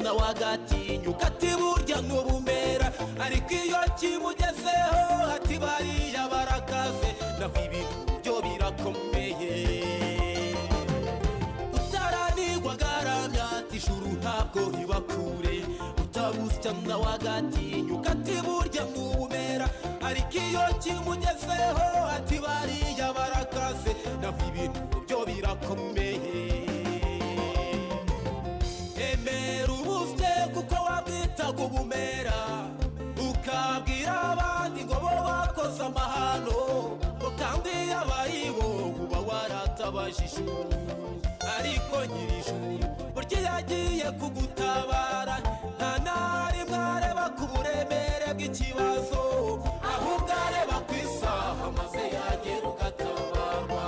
nawe agatinyuka ati burya n'ubumera, ariko iyo kimugezeho ati bariya barakaze, naho ibintu byo birakomeye. Utaranigwa agaramya ati ijuru ntabwo ribakure, utabusya nawe agatinyuka ati burya n'ubumera, ariko iyo kimugezeho ati bariya barakaze, naho ibintu byo birakomeye. Emera ubusye kuko wabwitaga ubumera, ukabwira abandi ngo bo bakoze amahano, ngo kandi abayi bo uba waratabaje ijuru, ariko nyir'ijuru burya yagiye kugutabara, nta na rimwe areba ku buremere bw'ikibazo, ahubwo areba ku isaha maze yagera ugatabarwa.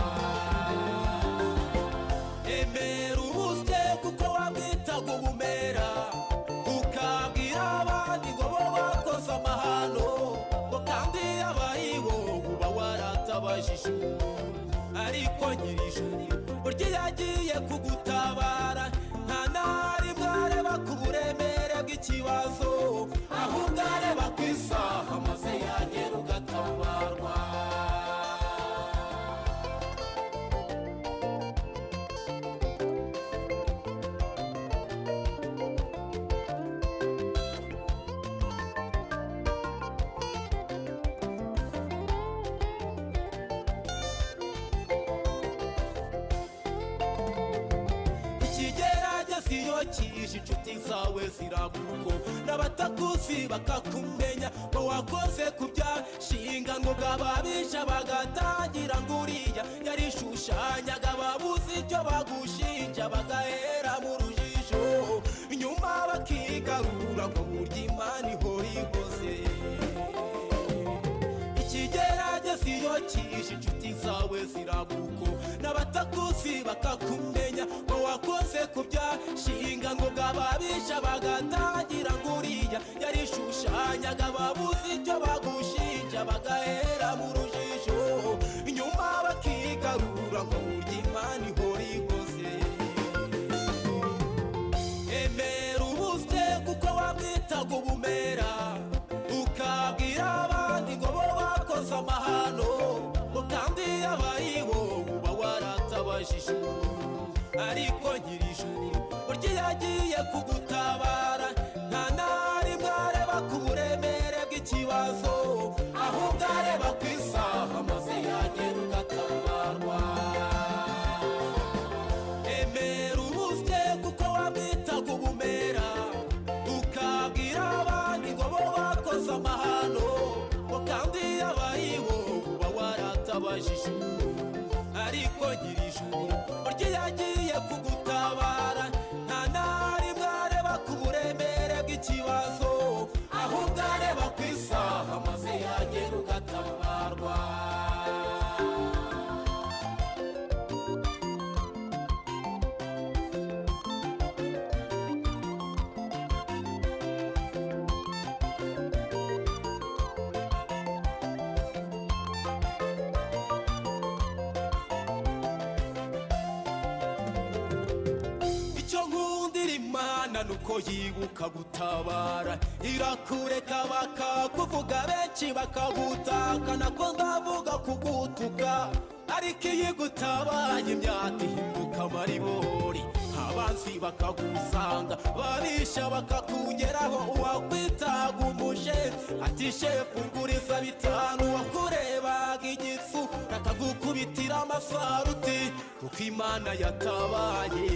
Emera ubusye kuko wabwitaga ubumera, ukabwira abandi ngo bo bakoze amahano, ngo kandi abayi bo uba waratabaje ijuru, ariko nyir'ijuru burya yagiye kugutabara, nta na rimwe areba ku buremere bw'ikibazo, ahubwo areba ku isaha maze yagera ugatabarwa. Ikigerageza iyo kije inshuti zawe ziraguko, n'abatakuzi bakakumenya ngo wakoze ku byashinga, ngo bwababisha bagatangira ngo uriya yarishushanyaga, babuze icyo bagushinja bagahera mu rujijo, nyuma bakigarura ngo burya Imana ihora ihoze. Ikigerageza iyo kije inshuti zawe ziraguko, n'abatakuzi bakakumenya ngo wakoze ku byashinga, ngo bwababisha bagatangira ngo uriya yarishushanyaga, babuze icyo bagushinja bagahera mu rujijo, nyuma bakigarura ngo burya Imana ihora ihoze. Emera ubusye kuko wabwitaga ubumera, ukabwira abandi ngo bo bakoze amahano, ngo kandi abayi bo uba waratabaje ijuru, ariko nyir'ijuru burya yagiye kugutabara, nta na rimwe areba ku buremere bw'ikibazo, ahubwo areba ku isaha maze yagera ugatabarwa. Emera ubusye kuko wabwitaga ubumera, ukabwira abandi ngo bo bakoze amahano, ngo kandi abayi bo uba waratabaje ijuru, ariko nyir'ijuru burya yagiye kugutabara, nta na rimwe areba ku buremere bw'ikibazo, ahubwo areba ku isaha maze yagera ugatabarwa. Icyo nkundira Imana nuko yibuka gutabara, irakureka bakakuvuga benshi bakagutaka, nako ndavuga kugutuka, ariko iyo igutabaye imyaka ihinduka amaribori, abanzi bakagusanga babisha bakakugeraho, uwakwitaga umushefu ati shefu nguriza 5, wakurebaga igitsu akagukubitira amasaruti, kuko Imana yatabaye.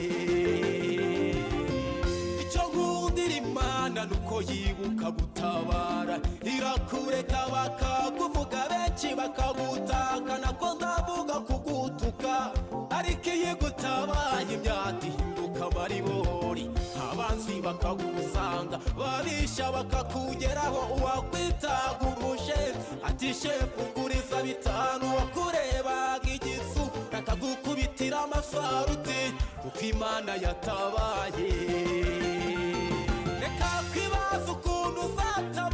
Icyo nkundira Imana nuko yibuka gutabara, irakureka bakakuvuga benshi bakagutaka, nako ndavuga kugutuka, ariko iyo igutabaye imyaka ihinduka amaribori, abanzi bakagusanga babisha bakakugeraho, uwakwitaga umushefu ati shefu nguriza 5, wakurebaga igitsu akagukubitira amasaruti, kuko Imana yatabaye. Reka kwibaza ukuntu uzatabarwa.